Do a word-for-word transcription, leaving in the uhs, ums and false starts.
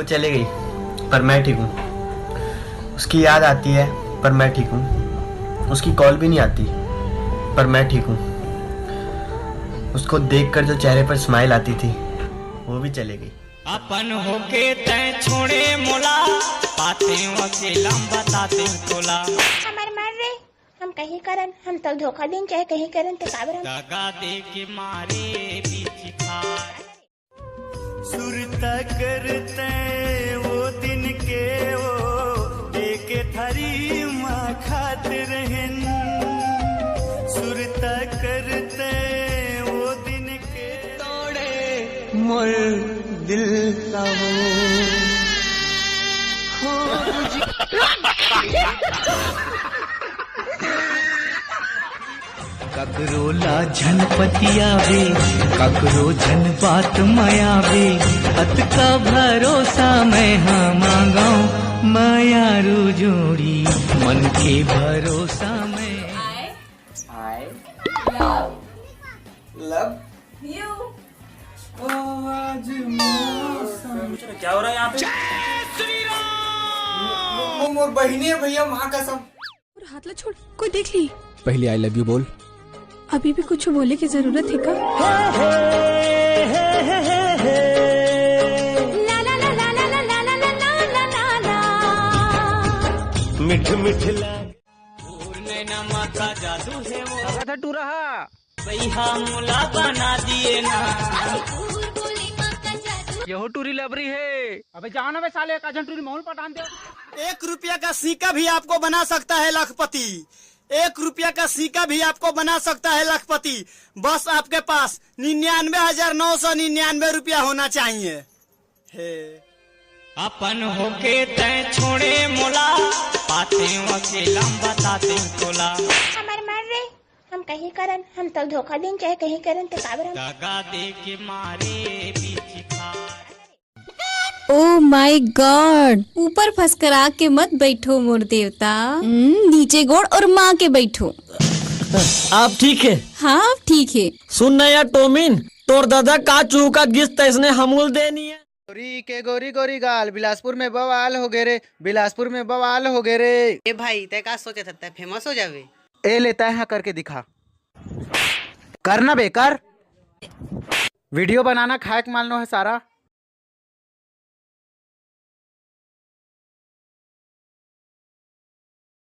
चली गई, पर मैं ठीक हूँ। उसकी याद आती है, पर मैं ठीक हूँ। उसकी कॉल भी नहीं आती, पर मैं ठीक हूँ। उसको देखकर जो चेहरे पर स्माइल आती थी, वो भी चली गई। अपन होके तै छोड़े मोला, पाते अकेला बताते तोला। हमर मर रे, हम कहीं करन, हम तो धोखा दिन चाहे कहीं करन, ते काबर हम दगा दे के मारे बीच खार। सुरता करते वो दिन के वो एक थारी माँ खात रहन। सुरता करते वो दिन के तोड़े मोर दिल का वो। ककरो ला झन पतियावे, ककरो झन बात मयावे, अतका भरोसा मैं हा मांगव, मयारू जोड़ी मन के भरोसा मैं। I love you। आज मौसम क्या हो रहा है यहाँ पे? वो मोर बहिनी है भैया, माँ कसम। और हाथ ला छोड़, कोई देख ली। पहले आई लव यू बोल। अभी भी कुछ बोले की जरूरत है का? मिठ मिठ ला। और नैना माँ का जादू है वो। था टूरा हा। भैया मुला बना दिए ना। यहो टूरी लबरी है। अबे जाओ ना बे साले, एक आजन टूरी माहौल पटान दे। एक रुपया का सिक्का भी आपको बना सकता है लखपति। एक रुपया का सिक्का भी आपको बना सकता है लखपति। बस आपके पास निन्यानवे हजार नौ सौ निन्यानवे रुपया होना चाहिए। हे। अपन होके तै छोड़े मोला, पाते अकेला बताते तोला। हमर मर रे, हम कहीं करन, हम तो धोखा दिन चाहे कहीं करन, ते काबर हम दगा दे के मारे बीच खार। Oh my God, ऊपर फसकरा के मत बैठो मोर देवता। हम्म, नीचे गोड़ और माँ के बैठो। आप ठीक है? हाँ, आप ठीक है। सुन ना यार टोमिन, तोर दादा का चूका गिस तैसने हमूल देनी है। गोरी के गोरी गोरी गाल, बिलासपुर में बवाल हो गे रे, बिलासपुर में बवाल हो गे रे। ए भाई, तै का सोचे था, तै फेमस हो जावे? ए ले, तै हा करके दिखा। कर ना बे, कर। वीडियो बनाना खाए के मालनो है सारा।